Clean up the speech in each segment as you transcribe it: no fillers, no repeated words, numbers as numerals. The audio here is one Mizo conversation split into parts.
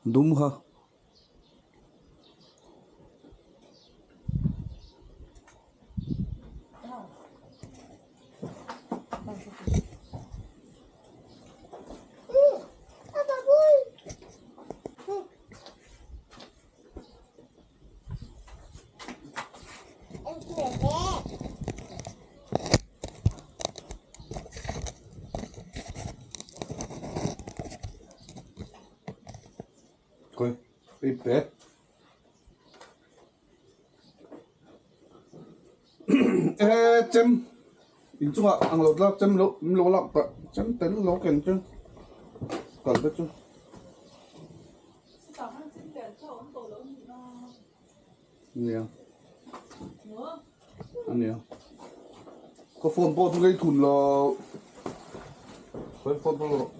Dum kha. Khawi ip e e chem inchungah ang lo tlak chem lo min lo lak pah chem tel lo ken chu kal te chu. Nia ania ka phone pawh chu ka i thun lo khawi phone pawh rawh.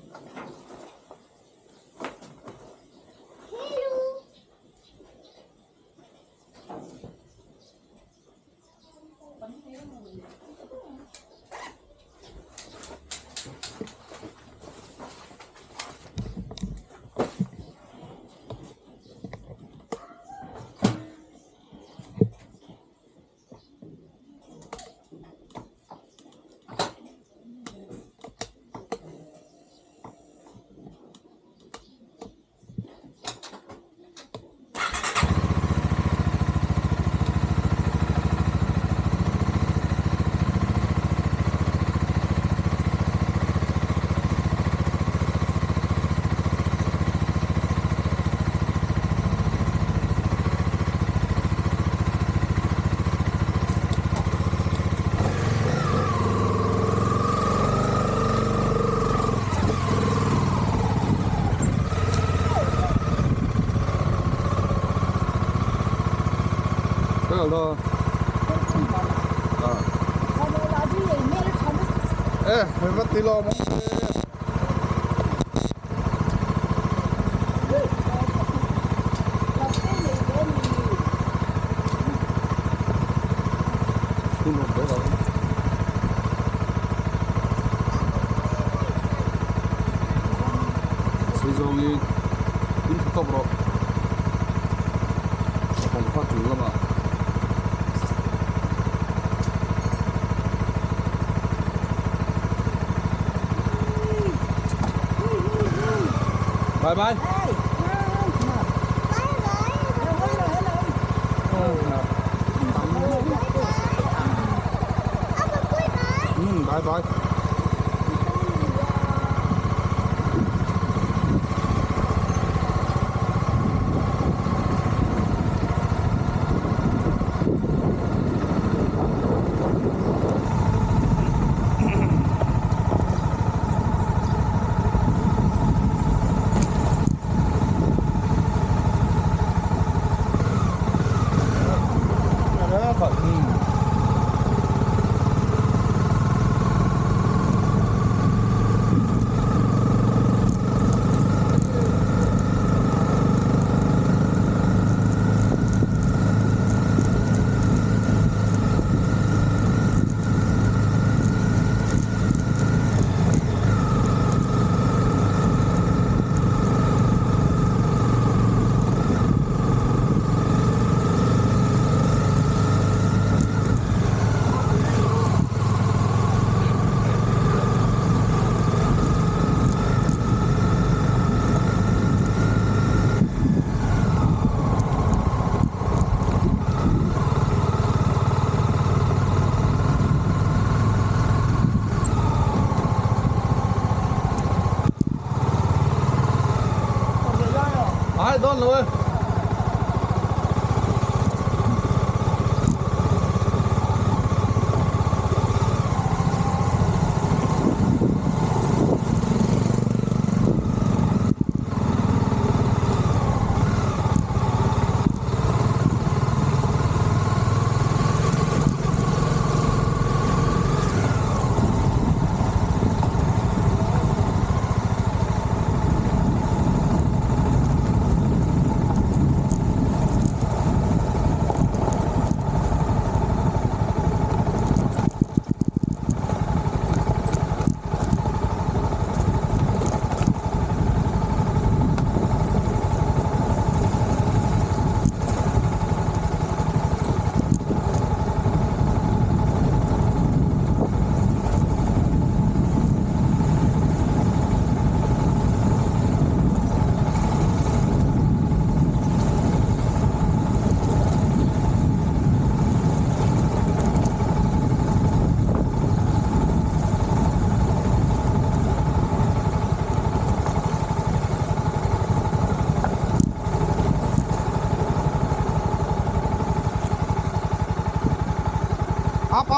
Sawi zawngin in tha tawp rawh kawng kha tul lamah bye bye. Bye bye. Ai don lo e.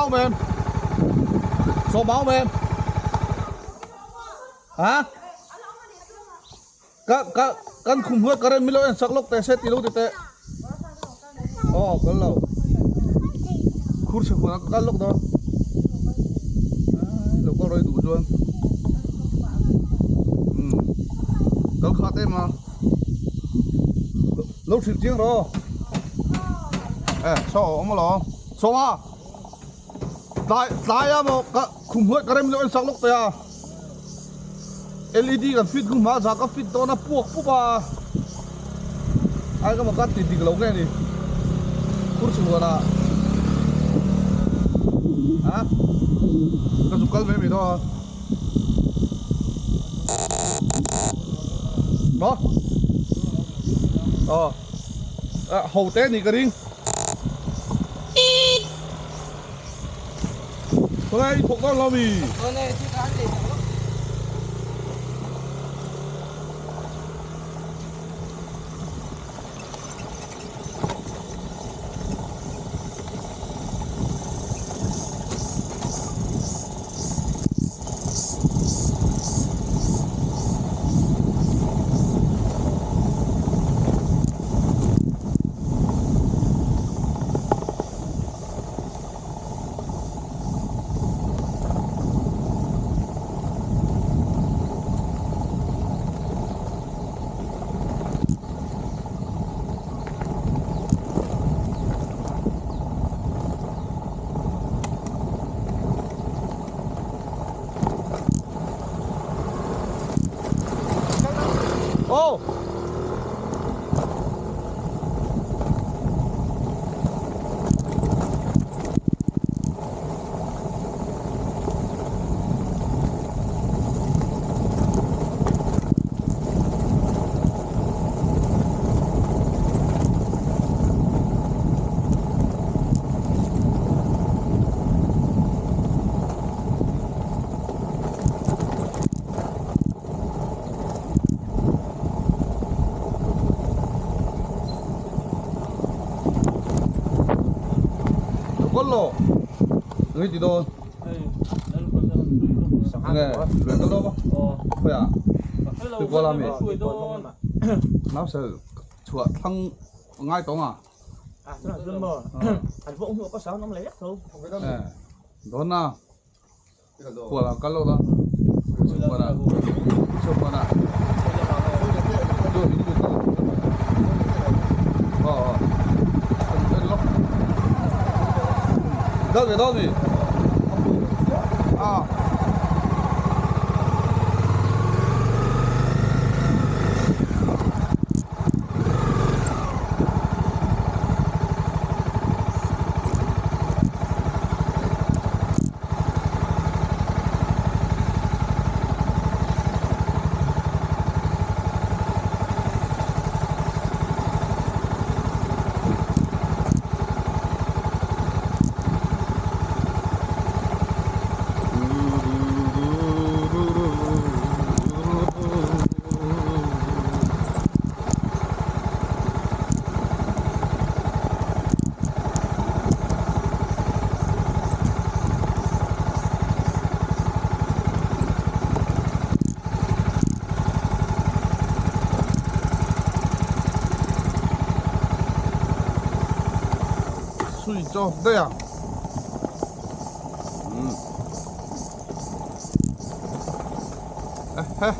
awm em? Sawma awm em? Ha? Ka ka kan khum huai current milo en sak lawk teh se ti lo ti teh. Aw kal lo. Khur chhe huan ah ka kal lawk dawn. Ai lo kal rawih duh chuan. Umm kal khat em a. Lo hrilh chiang rawh. Eh saw a awm alawm. Sawma tlai tlai a maw ka khum huai current milo en sak lawk teh a. Led kan fit hnu hma zah ka fit dawn a puak pup a ai ka maw ka ti dik lo nge ni khur chhuan ah a ka zuk kal mai mai dawn a maw aw ho te ni ka ring. Khawngaih i thawk dawn lo mi? Oh! Lo ngi ti dawn nge luen ka dawn khawi ah tuikual ami nausel chhuah thlang ngai tawng a dawn na. Kual ang kal lo la chhungkawn ah chhungkawn ah aw aw kal ve dawn mi a. Switch off daih ang umm ehe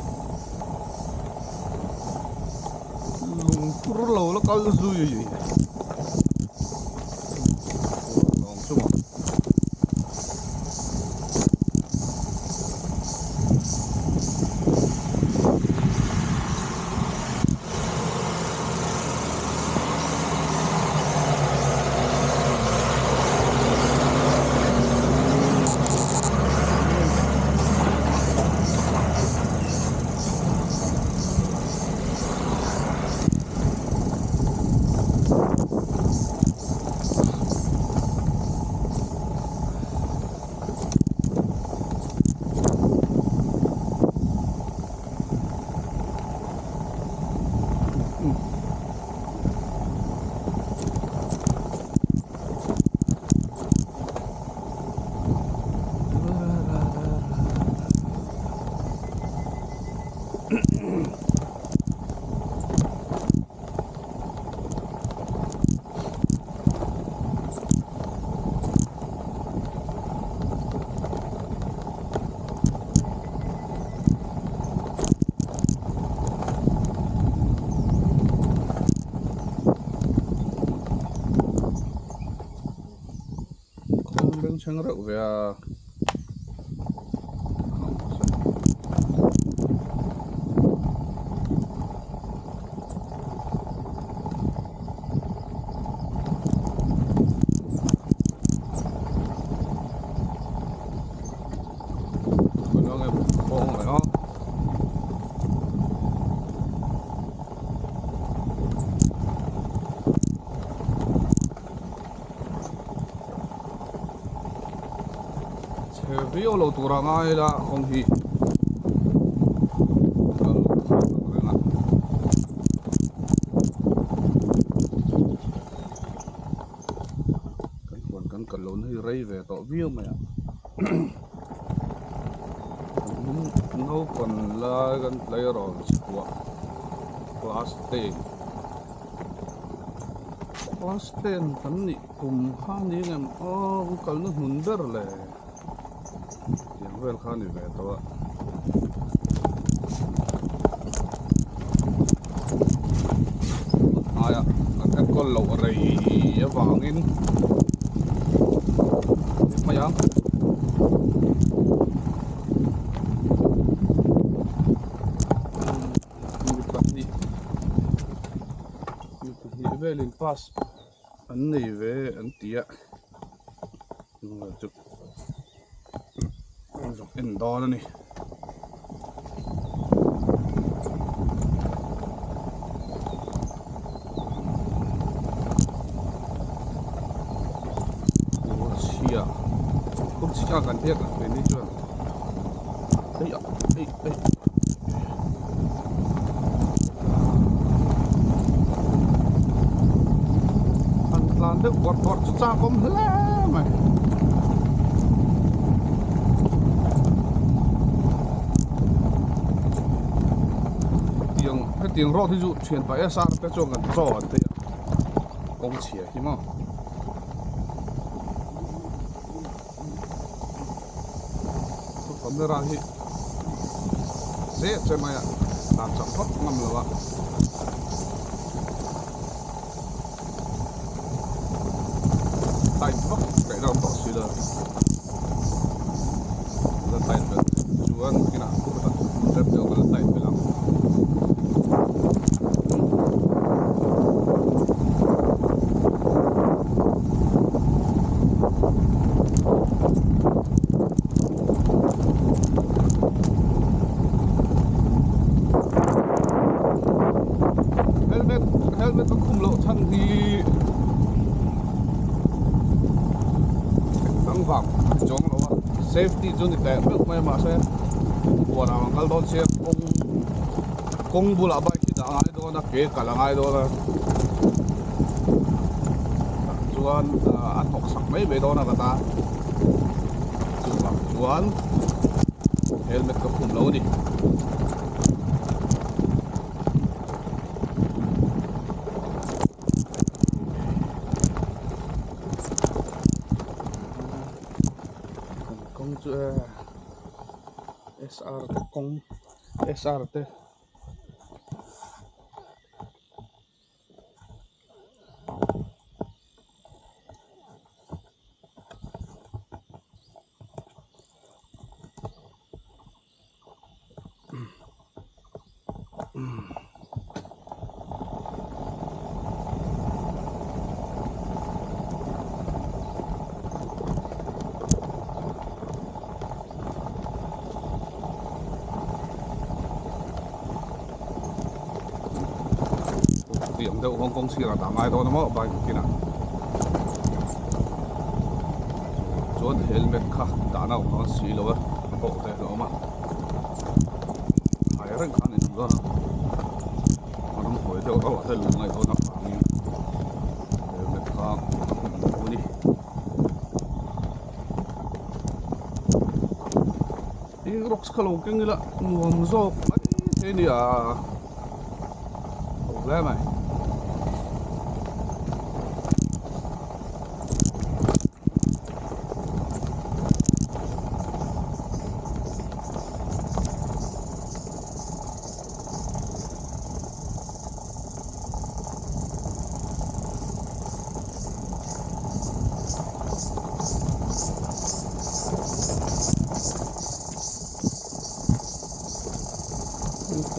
lungphur lo la kal zui. chheng reuh ve a. Chhe viau lo tur a ngai ila kawng hi kal phah ang reng a. Kan huan kan kal lohna hi rei ve tawh viau mai a naupang lai kan tleirawl chhuah class ten class ten kan nih kum kha ni ngem aw kan kalna hnun ber le tiang vel kha a ni ve tawh a. Hnaia an enkawl loh rei avangin mai ang mi pahnih mi pahnih velin pass an nei ve an ti a chu en dawn a ni. Chhia chhia kan hriat ang keini chuan hei hei hei. Han tlan deuh bawrh bawrh chu chak awm hle mai. Hetiang hetiang road hi chu thian pa SR te chuan kan chaw an ti a kawng chhia hi maw. Camera hi zet che mai a dan chak vak ngam lo a. Tight vak kaih deuh tawh si lo la tight belh chuan kinah rem deuh ka la tight belh ang. Helmet helmet a khum loh chhan hi dang vang chuang lo a safety chu ni teh meuh mai a mahse huan ah an kal dawn sia kawng kawng bulah bike hi dah a ngai dawn a ke kal a ngai dawn a chuan a hnawk sak mai mai dawn a ka ta chuvang chuan helmet ka khum lo a ni. Kawng chu e SR te kawng SR te. Tiang deuh Hong Kong sirah dah ngai dawn a maw bike kinah chuan helmet kha dahna a awm dawn si lo a a bawk te a awm a hai reng khan in awm dawn a ramhnuai deuh rauh ah te lung ngaih dawn avangin helmet kha a hmu a ni. Ih rocks kha lo keng ila nuam zawk mai thei a ni a ho hle mai.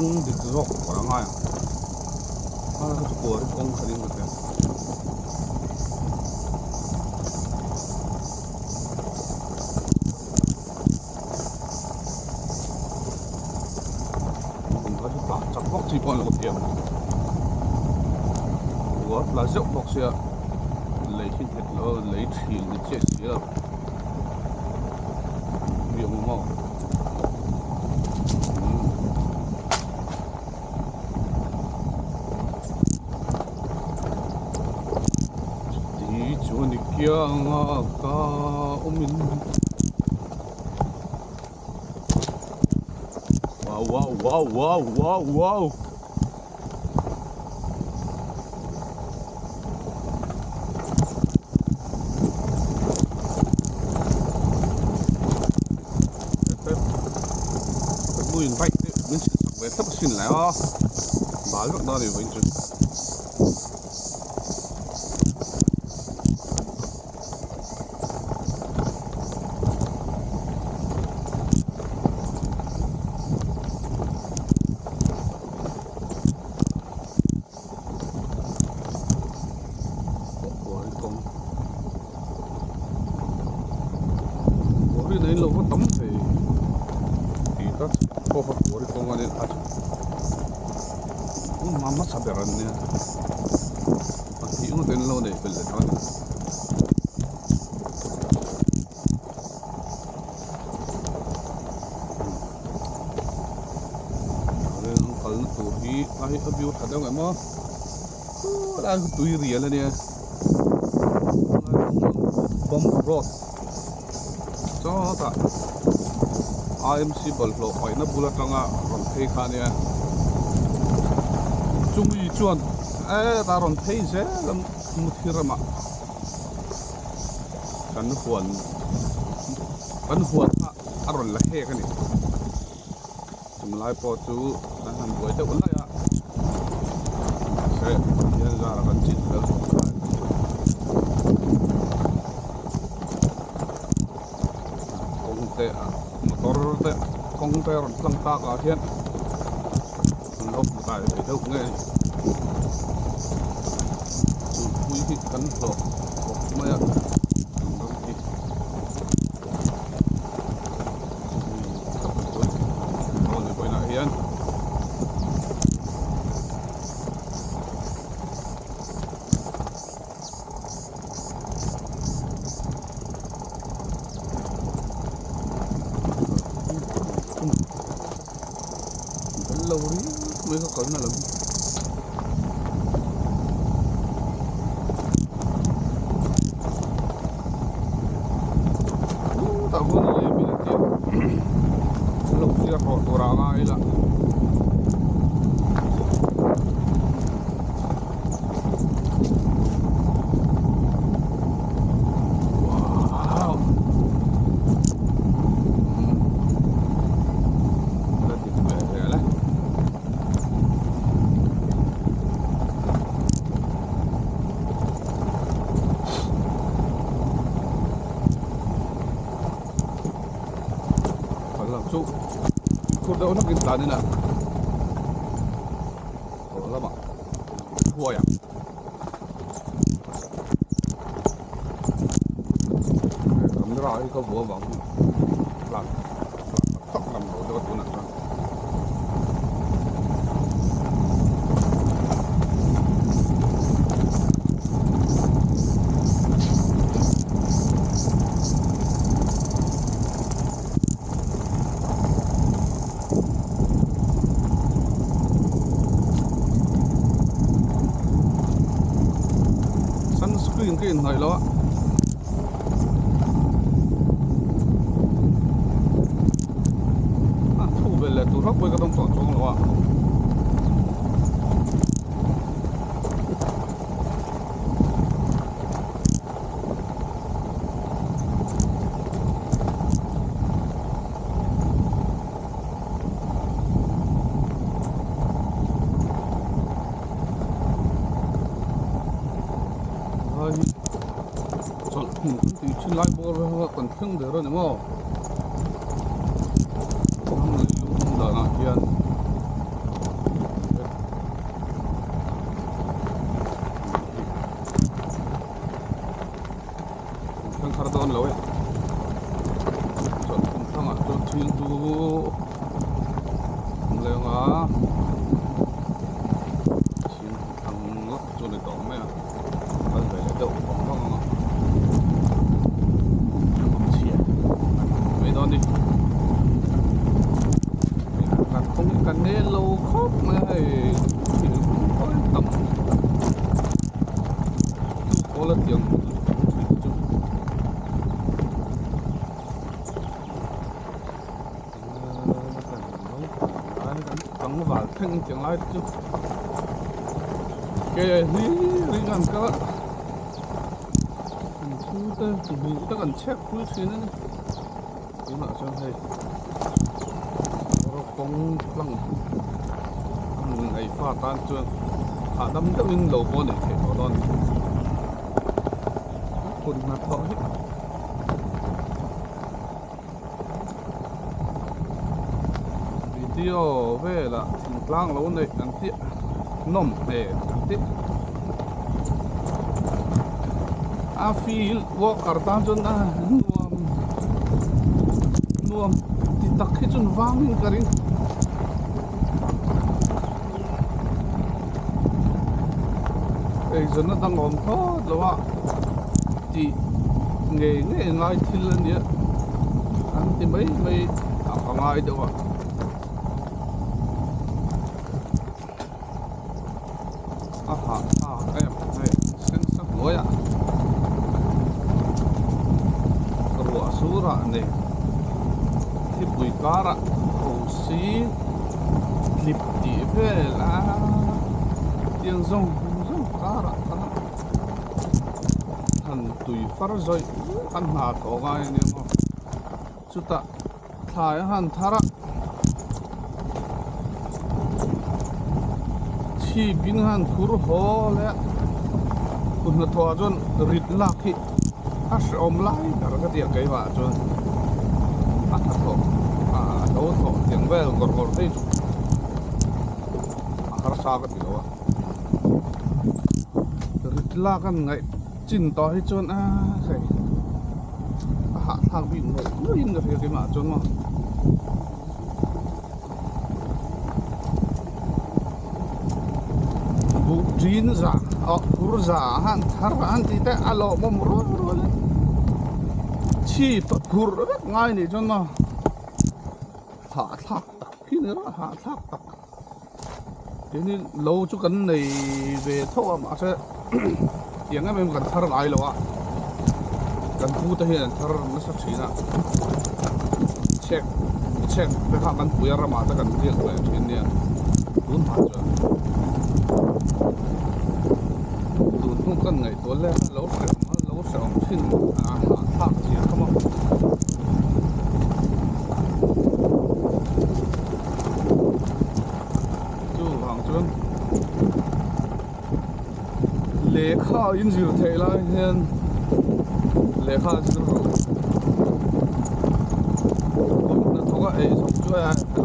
Kawng dik zawk tur a ngai ang. A chu kuar hi kawng kha ding ka hria. Kha chu tlan chak vak chi pawh a ni lo thiam. Kuar tla zeuh bawk sia lei hi nghet lo a lei thin ni chiah si lo. Mi awm maw? Chuti chuan i kianga ka awmin Wow wow wow wow wow wow Nuin bike te min chhit sak ve thlap asin lai a bal vek dawn a ni vawiin chu. Pahnih ngawt in lo neih belh leh dawn a ni. An kalna tur hi ai a view tha deuh em aw khulai khu tui rial a nia bomb road chawtah I_M_C bawlhhlawh paihna bul atanga rawn phei kha a nia chumi chuan hetah rawn phei zel a muthi ramah kan huan kan huan kha a rawn la hek a ni chung lai pawh chu kan han buai deuh laih a mahse Pathian zara kan chin fel tawh kha a ni. Kawng te ah motor te kawng te a rawn tlang tak ah hian an lo hmu kai ve deuh nge a ni chu pui hi kan hlawh khawp mai a kan ram hi vawiinah hian. Lo riau mai ka kalna lam hi. Tah khuan lei min a tia an lo clear rawh tur ah ngai ila. Wow. La dik ve zel e. Kal lam chu khur deuh hlak in tlan in a tawh lamah thuai ang. Camera hi ka vuah vang hi tlan tlan tak tak lam lo deuh a tunah chuan. Sunscreen ka inhnawih lo a. A thu vel leh tur vak pawh hi ka dawng tawh chuang lo a. Lai hi chawlh hmun kan tih thin lai bawr vel kan thleng der a ni maw ram lei lung awm danah hian. lo e. Chuan khum thangah chuan thil chu awm leng a, thing thlang lawk chu a ni tawh mai a, kal ve leh deuh vang vang ang a, chhia a ni mai dawn a ni. Kan kawng hi kan nel lo khawp mai a hei thil khawi tam chu kawl a tiang thin chu tlangval thleng tiang lai te chu ke hi ring an kal a an thu te buh te kan chhek pui thin a ni tunah chuan hei motor kawng tlang a hmun ei fa tan chuan hahdam deuhin lo pawh a neih theih tawh dawn a ni kut hnathawh hi video velah thingtlang lo neih an tih nawm hmel an tih a field worker tan chuan a nuam nuam ti tak hi chuan vangin ka ring. Eizawnna dang awm thlawt lo a tih ngei ngei ngai thil a nia an ti mai mai a ka ngai deuh a. A hahthlak em hei sen sa hnuaiah ruah surah nei thipui karah thosi tlip tih vel a tiang zawng zawng karah khan han tui far zawih zawih khan hna thaw ngai a nia maw chutah thlai a han thar a chhip in han phur haw leh a kut hnathawh ah chuan rit lak hi a hrehawm lai ber ka ti a keimah chuan a hnathawh a lo thawh tiang vel ngawr ngawr te hi chu a harsa ka ti lo a rit lak an ngaih chin tawh hi chuan a hei a hahthlak bik ngawih ngawih in ka hria keimah chuan maw. Buh ṭin za ah phur za han thar han tih te a lawmawm rual rual a chhip a phur vek ngai nih chuan maw hahthlak tak hi ni rawh hahthlak tak keini lo chu kan nei ve tho a mahse tiang em em kan thar ngai lo a kan pu te hian an thar nasa thin a chhek chhek te kha kan pui a ramah te kan riak ve thin nia tun hma chuan tun hnu kan ngaihtuah leh a lo hrehawm a lo hrehawm thin a hahthlak zia kha maw. Chuvang chuan lehkha in zir theih lai hian lehkha zir rawh kut hnathawk a ei zawk chu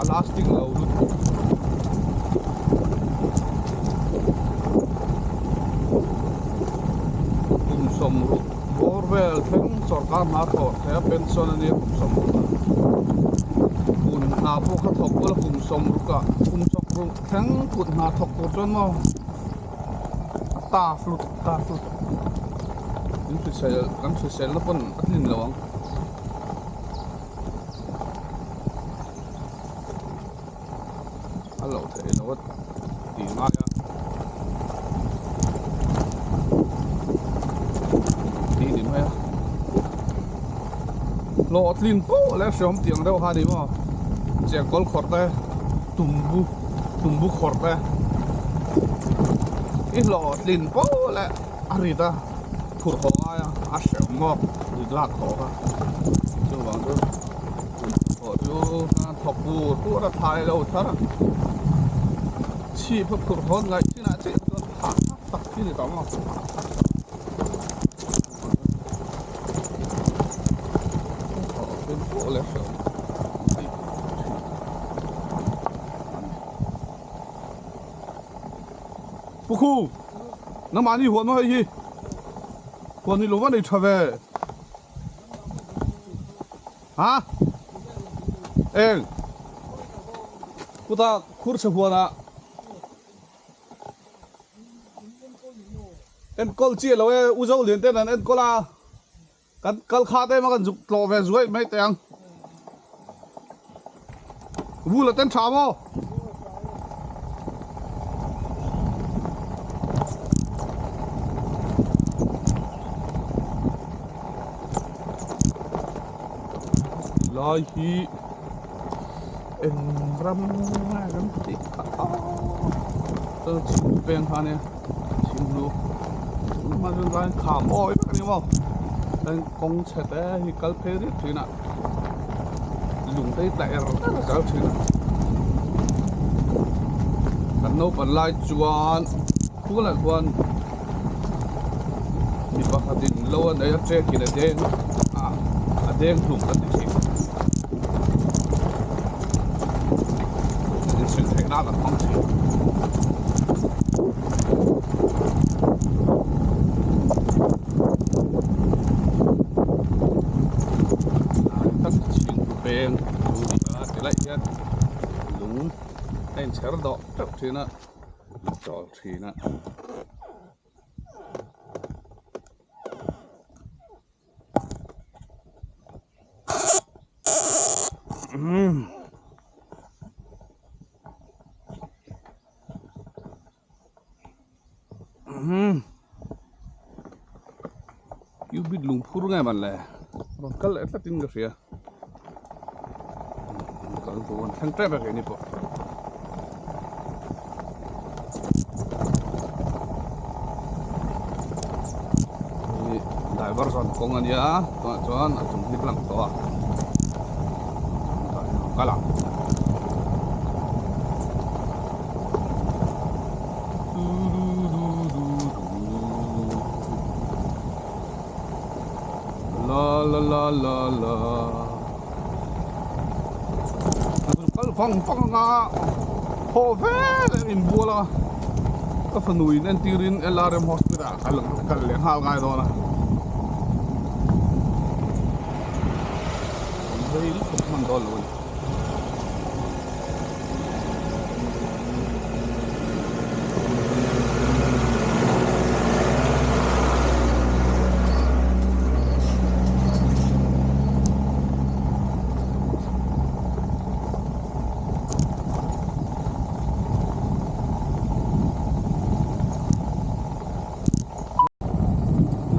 a lasting lo lutuk kum sawmruk bawr vel thleng sawrkar hna thawh theih a pension a nia kum sawmruk ah kut hna pawh kha thawk ula kum sawmruk ah kum sawmruk thleng kut hna thawk tur chuan maw a tough lutuk tough lutuk in hrisel kan hrisel na pawn a tlin lo ang. A loh theih loh a tih ngai a tih ni mai a hlawhtlin poh leh hreawm tiang deuh kha a ni maw chengkawl khawrh te tumbu tumbu khawrh te i hlawhtlin poh leh a rit a phurh haw ngai a a hreawm ngawk rit lak haw kha chuvang chu. Aw chu thawk tur tur a thlai lo thar a chhip a phurh hawn ngaih chinah chiah chuan hah tak tak hi a ni tawh maw Pu Khu nangmahni huan maw hei hi huan ni lo va nei tha ve. Ha? Eng? Kuta khur chhe huanah enkawl chi alo e u zo lian ten an enkawl a kan kal kha te emaw kan zuk tlawh ve zuai mai teh ang vul a ten tha maw lai hi eng ram nge kan tih kha aw chhim peng kha ania chhim hnu tunah chuan vai kham awi vek ani maw chuan kawng chhe te hi kal phei riat thin a lung te hi tla er er zel thin a kan naupang lai chuan khulah khuan mi pakhatin lo a nei a chekin a deng a a deng hlum kan ti thin inchhilh theih nan an hmang thin. Tak chhing peng chu ni a ti laih hian lung a inchher dawh teuh thin a chawl thin a. Cubit lungphur nge man le rawn kal leh tlat in ka hria kal tur an thleng tep a keini pawh. Driver zawn kawng a nia tunah chuan a chung hi lang tawh a kal ang la la la la la kal vang vang anga haw vel a inbual a ka fanu in entir in L_R_M hospital ah kal kal leh nghal ngai dawn a awm rei lutuk hman dawn lo a ni.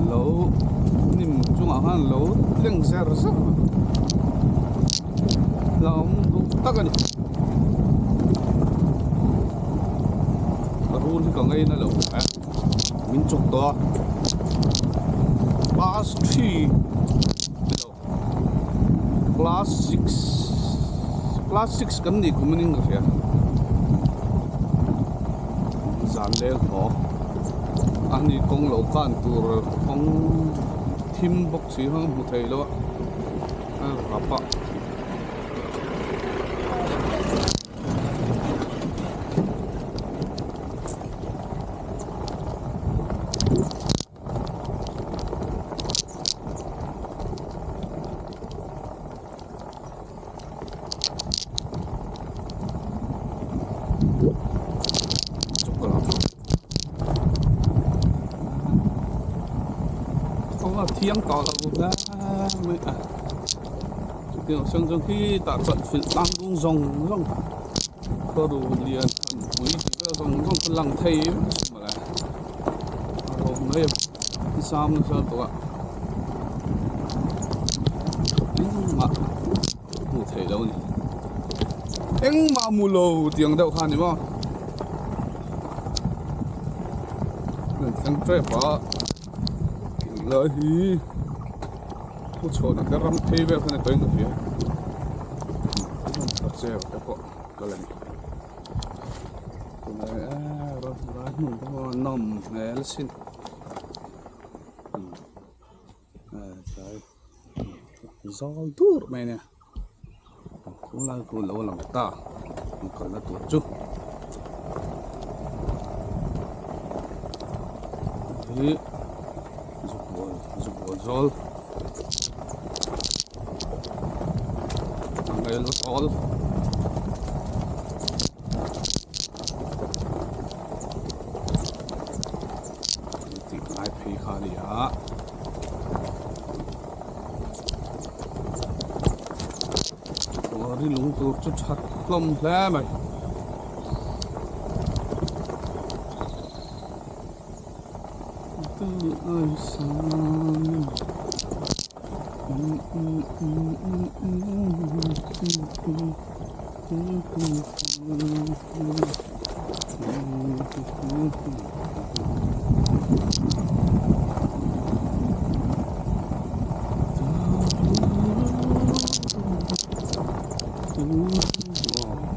Lo hnim chungah khan lo tleng zer zer a awm duh tak a ni rul hi ka ngaina lo a min chuk tawh a class three ni lo class six class six kan nih kum aning ka hria zan leng haw a ni kawng lo kan tur kawng thim bawk si kha hmu thei lo a a rap a. Kawng a thiang tawh lo hle mai a chutiang sawn chuan khitah chuan filh tlang dung zawng zawng khaw lian than pui tih vel zawng zawng kha lang thei vek a a rawng mai a sam nasa tawh a engmah hmuh theih loh a ni engmah hmu lo tiang deuh kha a ni maw an thleng tep a tunlai hi pu chhuahna te ram phei vel kha ni tawhin ka hria te pawh kal a ni. Rai hmun te pawh a nawm hmel asin tlai zawl dur mai a nia khulai khu lo lang ta an kalna tur chu hi zukbawl zukbawl zawl. Ngaih la tawl. Tih lai phei kha a ni a. Ri lung tur chu that hlawm hle mai.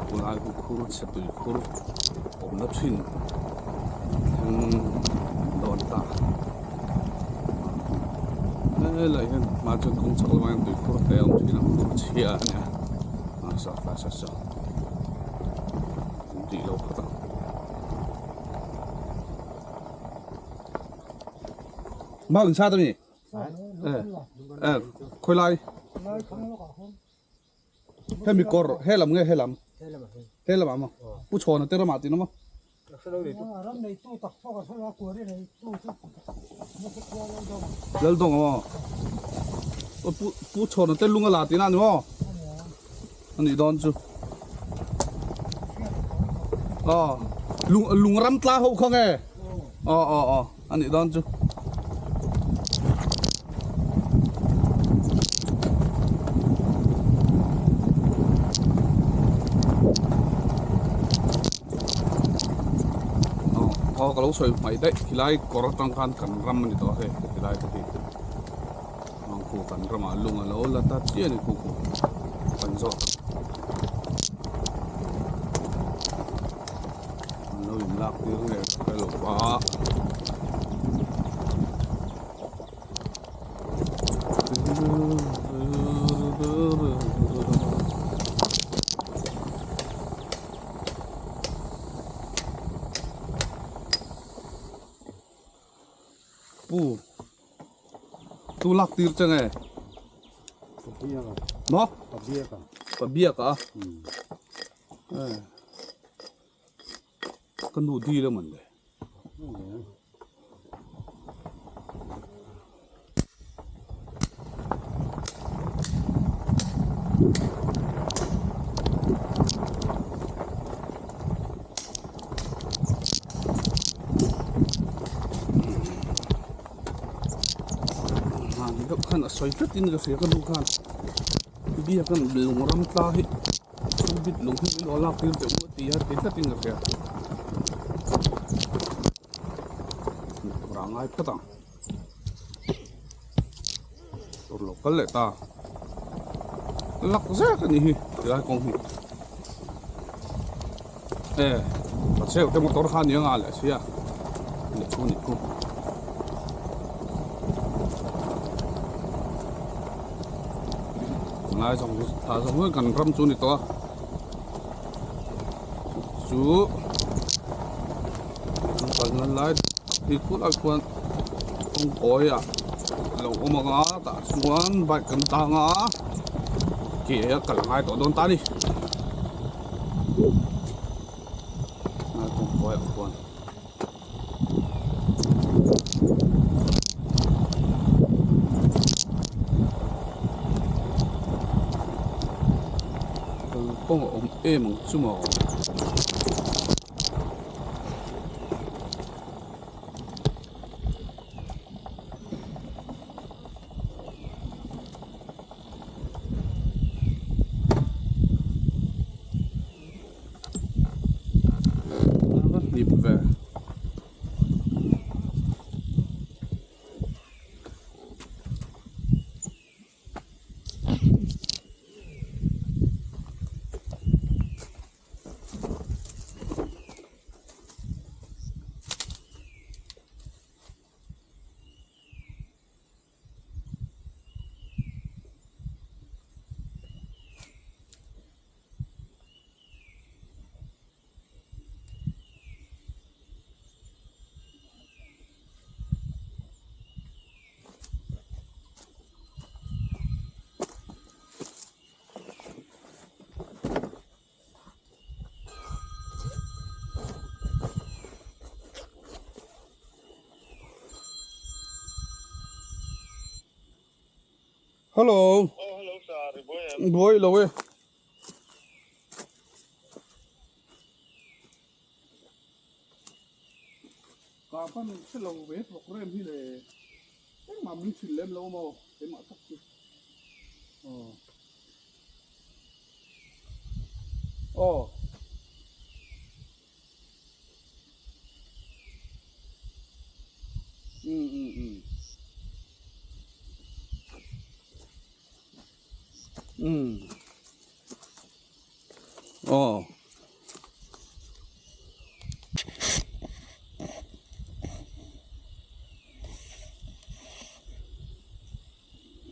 Tunlai hi khur chhe tui khur awmna thin thleng dawn ta helai hian hma chuan kawng chhak lamah hian tui khur te a awm thin a khur chhia a nia a saw tlai saw saw an tih loh phawt ang. Mau in sa ta mi eh khawi lai hemi kawr he lam nge he lam he lam ah maw pu chhawna te ramah tih na maw Laldawng maw pu pu chhawna te lung a la tih na a ni maw a nih dawn chu aw lung lung ram tla ho kha nge aw aw aw a nih dawn chu. Aw ka lo sawi hmaih daih khilai kawr atang khan kan ram a ni tawh a hei khilai te hi khu kan ramah lung a lo la ta chiah a ni khu khu kan zawt an lo in lak tir nge ka hre lo va. Pu tu lak tir che nge maw pa biak a ka nu dil a man le. Hmani deuh khan a sawi tlat in ka hria ka nu khan biak a lung ram tla hi bit lung hi min lo lak tir teh u a ti a ti tlat in ka hria. Rah ngai phawt ang tur lo kal leh ta lak zek a nih hi tilai kawng hi e a cheu te motor kha nia nga leh sia leh chu ni khu ngai zawng thla zawng hi kan ram chu ni tawh a chu an kalna lai hi khulai khuan kawng kawi ah a lo awm ang a tah chuan bike kan tang a ke a kal a ngai tawh dawn ta a ni kawng kawi ah khuan. Kalpawng a awm em ang chu maw. A va hnip ve. Hello. Oh, hello sir, i buai em? Buai lo e. Ka pan hre lo ve program hi le engmah min hrilh lem lo maw keimah tak chu. Aw. Aw. Um um um. Um. Aw.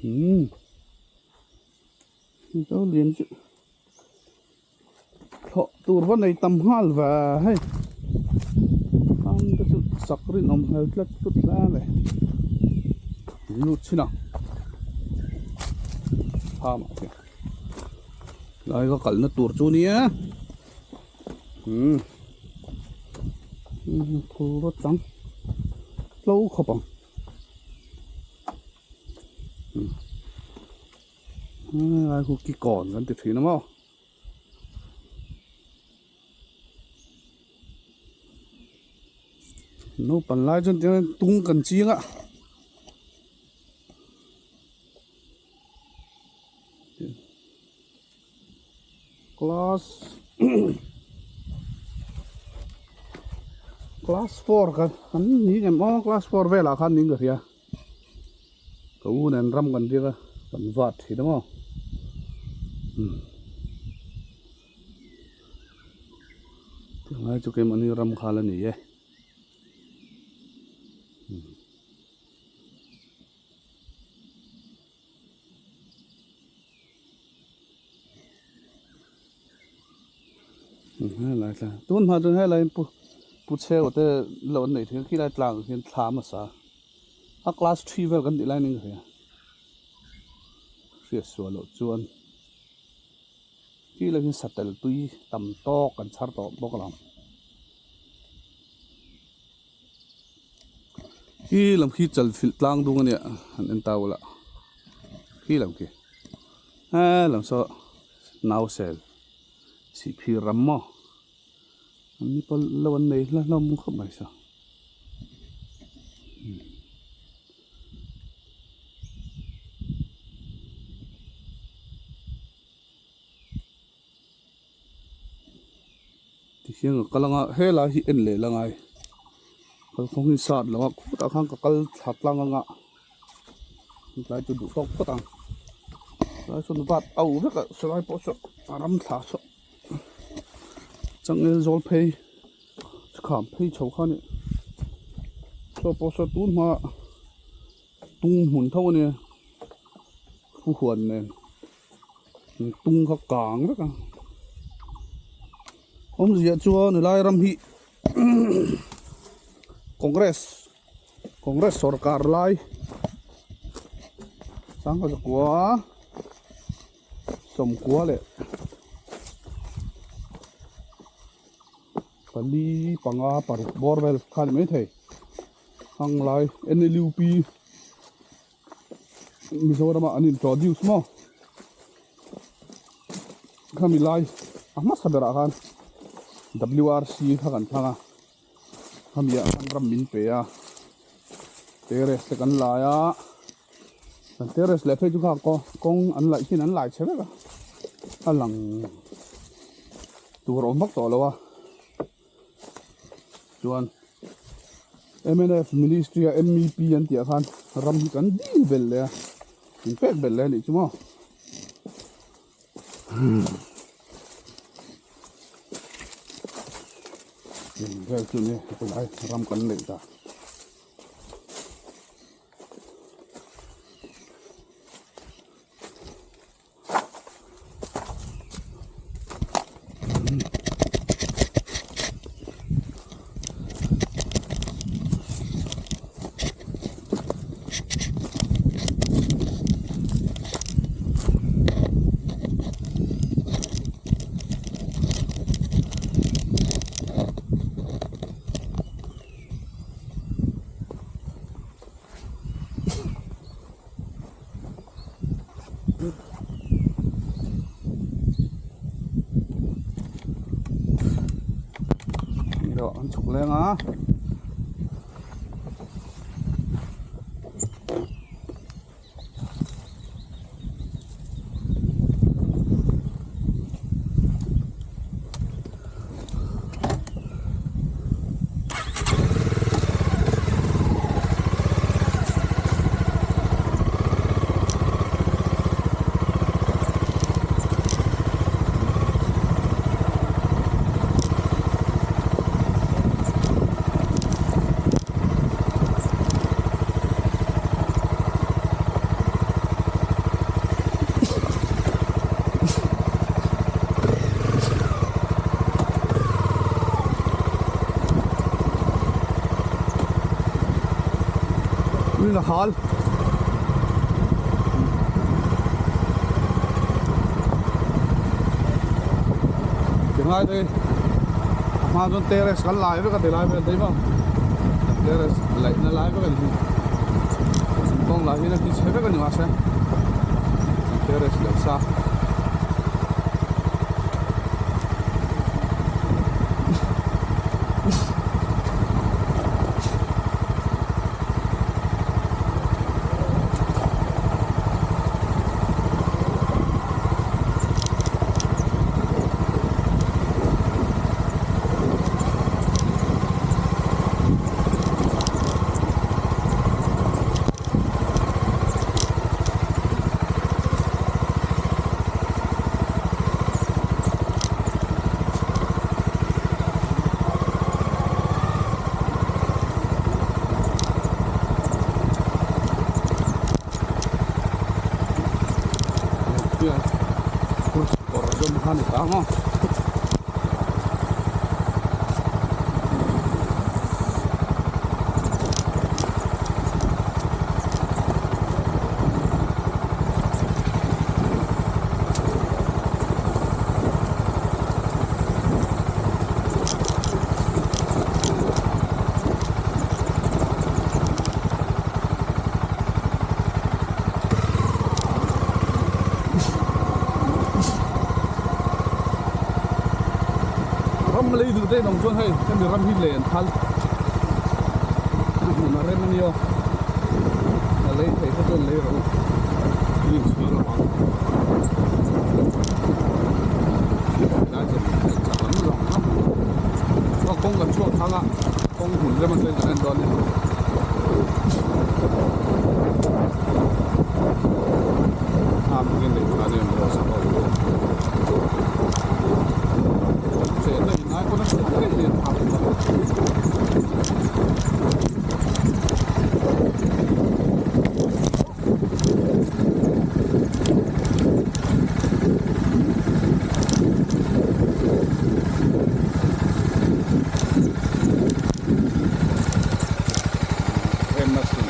Um. Zo lian chu. Thlawh tur va nei tam nghal ve hei ang te chu sak rinawm hmel tlat tlut hle mai lut chhin ang thlam ah khian lai ka kalna tur chu nia umm phul rawt ang tlo khawp ang. Helai khu kikawn kan ti thin a maw. Naupang lai chuan tiang hian tung kan ching a. Class class four kan ni em aw class four velah khan niin ka hria. Ka u nen ram kan riak a kan vat thin a maw umm tunlai chu keimahni ram khal a ni e umm. Helai tlang tun hma chuan helai pu pu cheu te lo an neih thin khilai tlang ah khian thla hmasa a class three vel kan tih lai nen ka hria hriat suah loh chuan khi lai hi satel tui tam tawk kan chhar tawh bawk a lo khi lam khi chal filh tlang dung a nia han en ta ula khi lam khi he lam saw nausel chhihphir ram maw an ni pawh lo an nei hla hlawm khawp mai saw. Tihian ka kal anga helai hi en leh la ngai kalkawng hi sat lo a khutah khan ka kal thla tlang anga tlai chu duh tawk phawt ang tlai chuan vat au vek a silai pawh saw a ram thla saw changel zawl phei kham phei chho kha a ni saw pawh saw tun hma tung hmun tho a nia pu huan nen. Tung kha kang vek a awmzia chuan helai ram hi congress congress sawrkar lai sangha zakua sawmkua leh pali panga paruk bawr vel kha a ni maithei hang lai N L U P. Mizoram ah an introduce maw khami lai a hmasa berah khan W R C kha kan thlang a khami ah khan ram min pe a terrace te kan lai a kan terrace leh phei chu kha kawng an laih hian an lai chhe vek a a lang tur a awm vak tawh lo a chuan. Mnf ministry a mep an tih ah khan ram hi kan dil belh leh a min pek belh leh a nih chu maw vel chu ni helai ram kan neih ta. leng a. Uin a hal. Tinglai te a hma chuan terrace kan lai vek a ti lai vel te hi maw terrace laihna lai vek a ni hi kawng lah hian a ti chhe vek a ni mahse terrace laih sa. Kawr zawm kha ni ta maw. Ram lei duh te in awm chuan hei hemi ram hi lei an phal a hmun a rem a nia a lei thei kha chuan lei rawh u i inchhir lo ang helai zawng chak lam zawng zawng chuan kawng kan chhuak thang a. Kawng hmun rem atangin kan en dawn a ni. Thlam hian lei tha nen rawh sak a awm bawk. Chenna in ai pawn a hriat ngei hian thlam hi a awm. Remna sin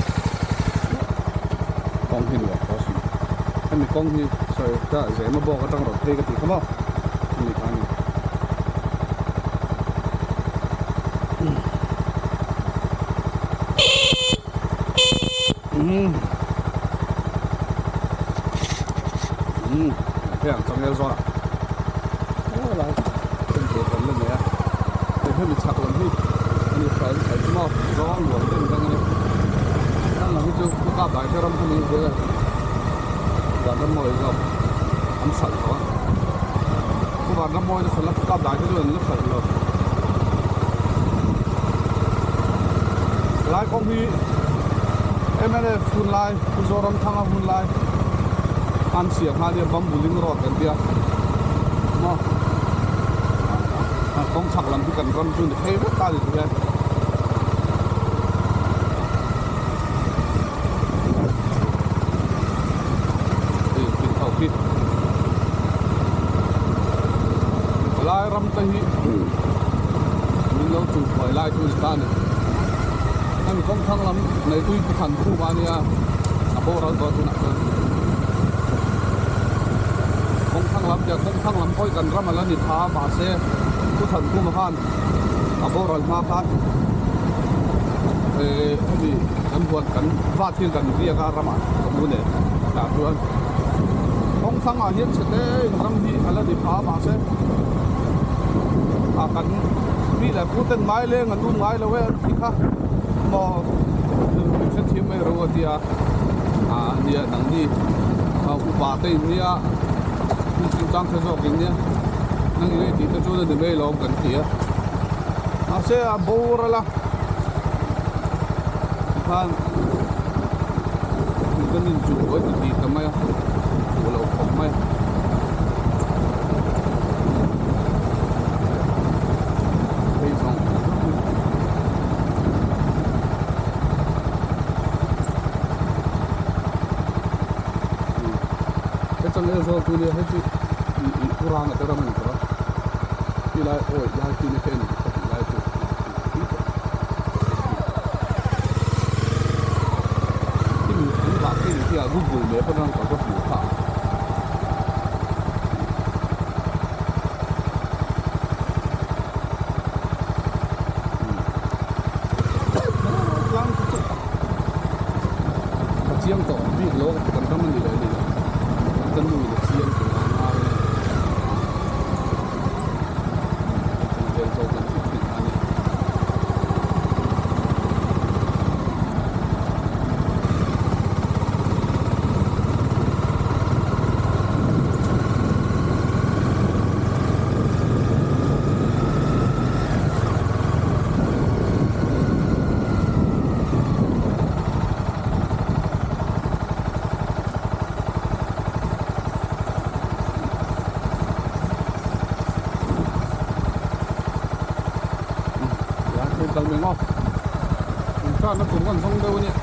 kawng hi nuam tawh sin hemi kawng hi sawi ka zema bawk atang rawn phei ka tih kha maw hemi kha a ni. Umm umm hei ang changel zawn ah helai heng tur kan la nei a hei hemi chhak lam hi ani hran chho chu maw zawng nuam deuh dang a ni heng lam hi chu khawka bai te ram kha ni zel a van ram mawi zawk an hralh tawh a khaw van ram mawi na hralh a khawka bai te chu an la hralh lo helai kawng hi mnf hun lai Pu Zoramthanga hun lai an siam kha ania bamboo ling road kan tia maw kawng chhak lam hi kan ram chu ni phei vek ta ni tihian. Helai ram te hi min lo chu phuai lai chu ni ta a ni. Hemi kawng thlang lam neitui pu khan khum a nia a boral tawh tunah chuan kawng thlang lam tia kawng thlang lam pawh hi kan ram a la ni tha a mahse pu than khum khan a boral hma khan eh hemi kan huan kan vat hian kan riak a ramah ka hmu nen tah chuan kawng thlangah hian chhe te in ram hi a la ni tha a mahse a kan. Pi leh pu ten ngai leng an um ngai lo e an tih kha maw min hrethiam mai ro a tia ah nia nangni upa te in nia thil chungchang hre zawk in nia nang in tih te chuan a ni mai lawm kan ti a mahse a boral a tikhan kan inchuh buai ti tih ta mai a duh loh khawp mai a. Hei zawng he changel zawl tu nia hei chu ih pu ranga te ram a ni tawh a ti lai awi lai khi na hian ka tih lai chu an dah khi ni khi a google map atang ka va hmuh kha. Tlang chu a chiang tawh bik lo a kan ram a ni leh a ni lo kan nu in a chiang tur a ngai a ni vel zawk lam chu tih a ni. Kal mai maw inchana tur kan zawng deuh a nia.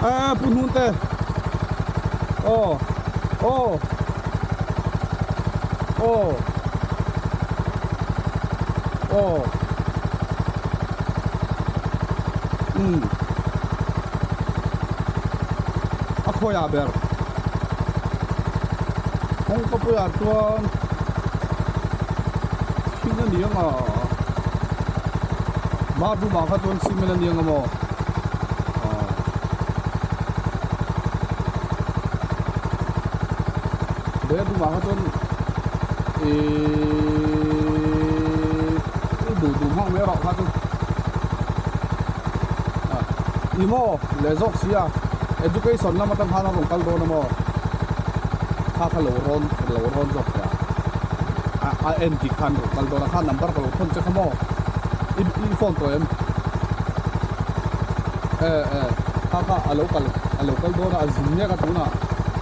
A pu hnun te aw aw aw aw umm a khawiah ber kawngka puiah chuan thing a ni ang a bathroom ah kha chuan cement a ni ang a maw ah bedroom ah kha chuan ihh duh duh hmang mai erawh kha chu ah ih maw leh zawk si a education lam atang khan a rawn kal dawn a maw kha kha lo rawn lo rawn zawk teh a a en dik khan rawn kal dawn a kha number ka lo thawn che kha maw i i phone tawh em e e kha kha a lo kal a lo kal dawn a a zin mek a tunah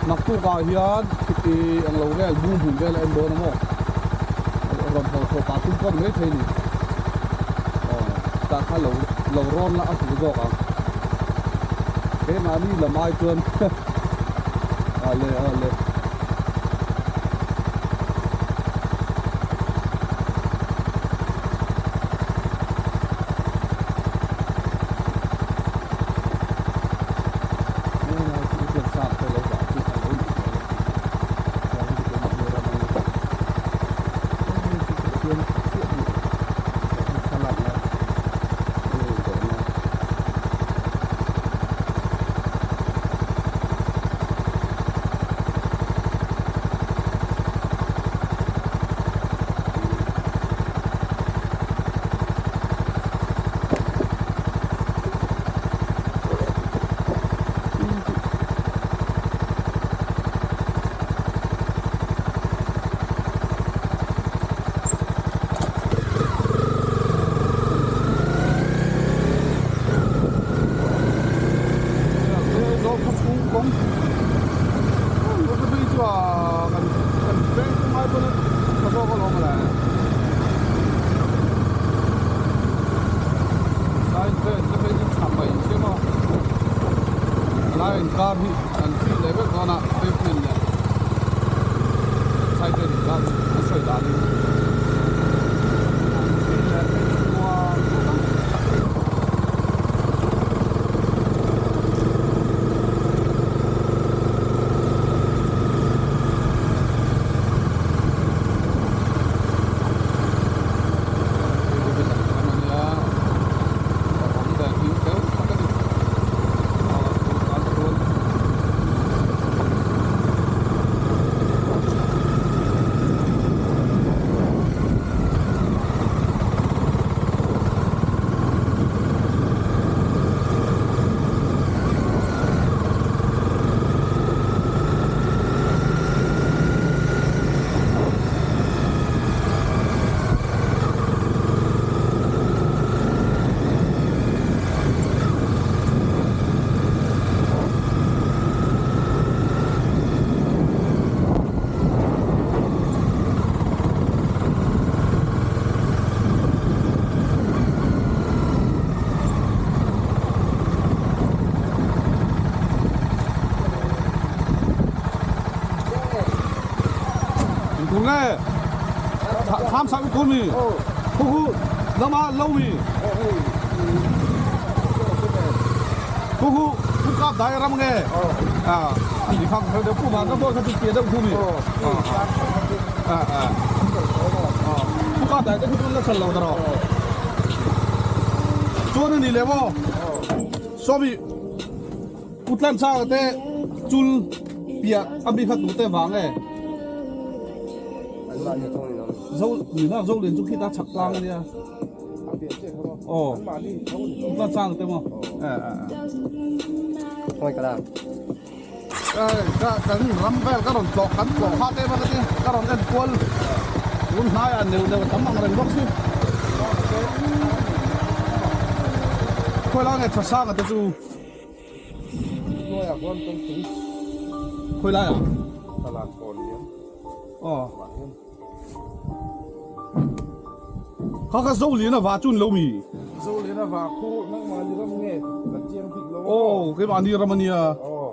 naktuk ah hian ih englo vel bung hmun vel a en dawn a maw rawn haw chho pah tum pawh ni maithei a ni aw tah kha lo lo rawn la a hmu zawk ang keimahni lam ai chuan ale ale. kawng phei chu a kan kan veng chu ngai pawn a tha zawk alawm le side vel te phei chu tha mai se maw a lai inkar hi an fih leh vek dawn a pavement leh side vel inkar hi an sawi danin an fih leh phei chuan Tunge tham sak ku mi khu khu lama lo mi khu khu khu kap dai ram nge à anh đi khang theo pu ma ka bo kha tu pia deuh thu mi à à khu kap dai te khu la sal lo daro chuan ani le maw sawmi Putlan chang te chul piah a mi kha tute vang e. Zo nina zo lian chu khita chak tlang ania. Aw Putlan chang te maw. Ka kan ram vel ka rawn tlawh kan tlawh kha te emaw ka ti ka rawn en kual tun hnaiah neuh neuh tam ang reng bawk si. Khawi lai nge tha sanga te chu. Khawi lai ah? Aw. Kha kha zo lian a va chun lo mi. Zo lian a va khu nangmah ni ram nge kan chiang bik lo. Aw keimah ni ram ania. Aw.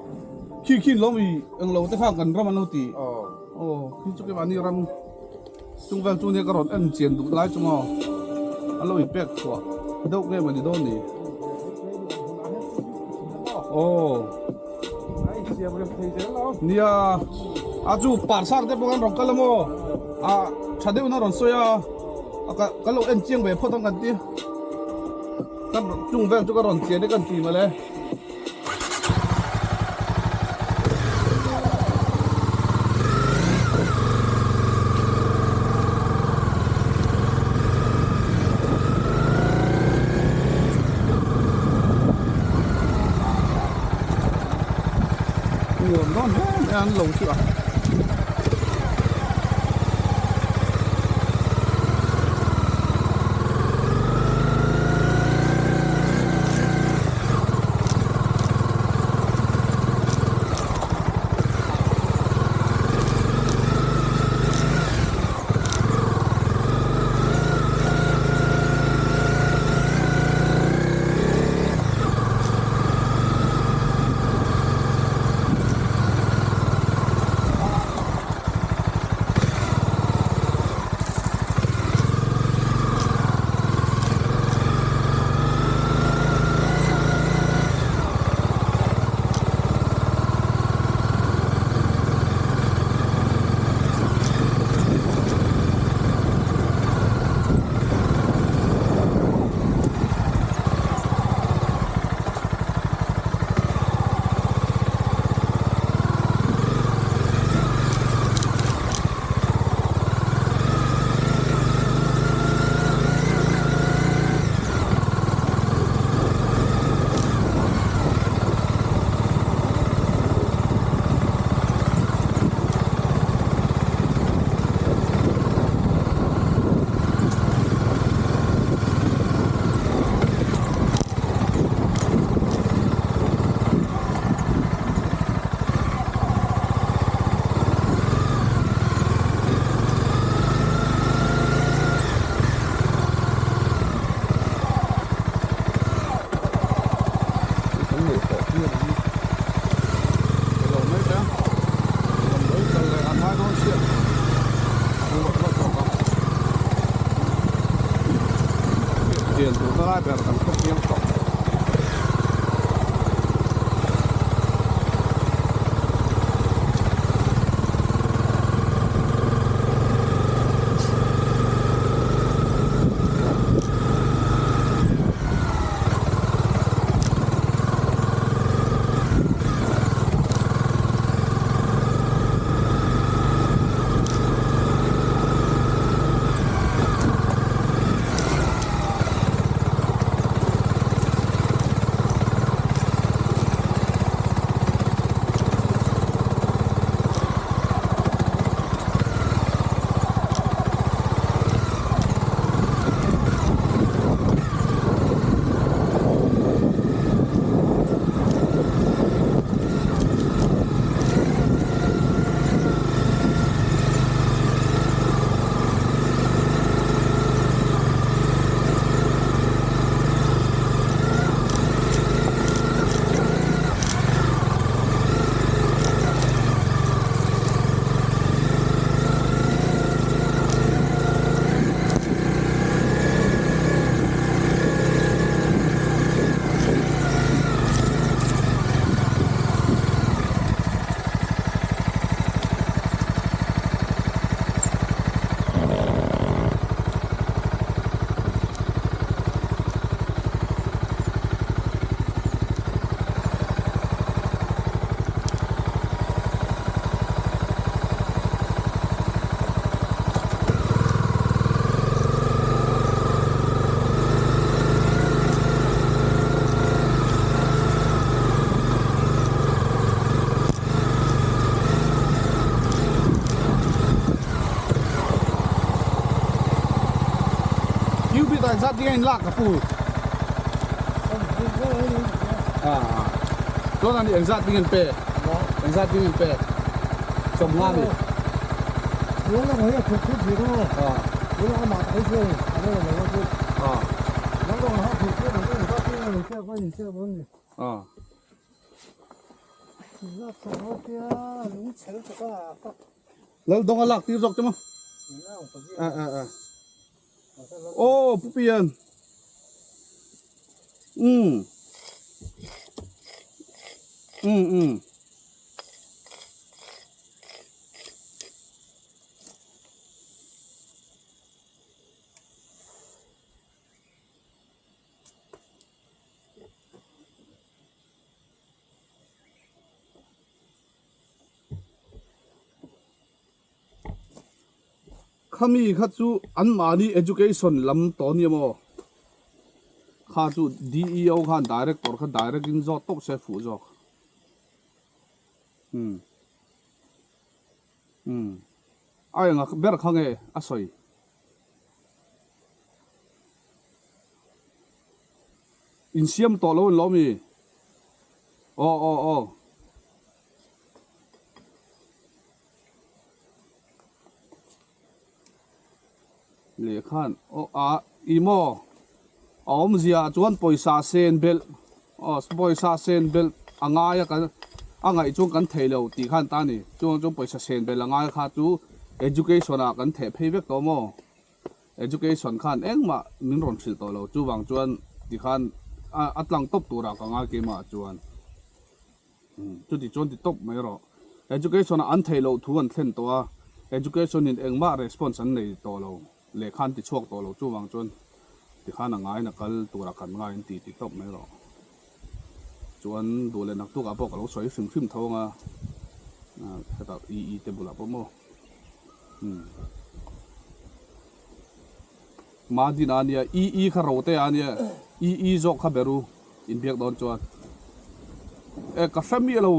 Khi khi lo mi eng lo te kha kan ram an lo ti. Aw. Aw khi chu keimah ni ram chung vel chu nia ka rawn en chian duh lai chu maw an lo inpek chhuah deuh nge mawni dawn ni. Aw. Nia a chu parsak te pawh kan rawn kal a maw a tha deuhin a rawn sawi a ka ka lo en chiang ve phawt ang kan ti ka chung vel chu ka rawn chian e kan ti mawle. Nuam dawn hle mai a an lo chu a. lai ber kan hre chiang tawh. Cubic ah zat ding a in lak ka pu. Ah. Chuan ani engzat ding an pe? Engzat ding an pe? Sawmnga ni. Ah. Ah. Lal dawng a lak tir zawk che maw? Ah ah ah. Aw Pu Pian. Umm. Umm umm. Khami kha chu anmahni education lam tawh ania maw? Kha chu DEO khan director kha direct in zawt tawp se fuh zawk. Umm. Umm. A enga ber kha nge a sawi? Insiam tawh lo an lo mi? Aw aw aw. Lehkhan aw a i maw a awmzia ah chuan pawisa sen belh aw pawisa sen belh a ngai a kan a ngaih chuan kan thei lo tih khan ta a ni chuan chuan pawisa sen belh a ngai kha chu education ah kan theh phei vek tawh maw. Education khan engmah min rawn hrilh tawh lo, chuvang chuan tikhan a tlang tawp turah ka ngai keimah chuan chuti chuan ti tawp mai rawh. Education ah an theih loh thu an thlen tawh a, education in engmah response an nei tawh lo, lehkha an ti chhuak tawh lo, chuvang chuan tikhan a ngaiin a kal turah kan ngai an ti ti tawp mai rawh. Chuan duh leh naktuk ah pawh ka lo sawi hrim hrim tho ang a, hetah EE te bulah pawh maw. Madina ania E E kha ro te ania E E zawk kha beru inbiak dawn chuan e ka hre miah lo.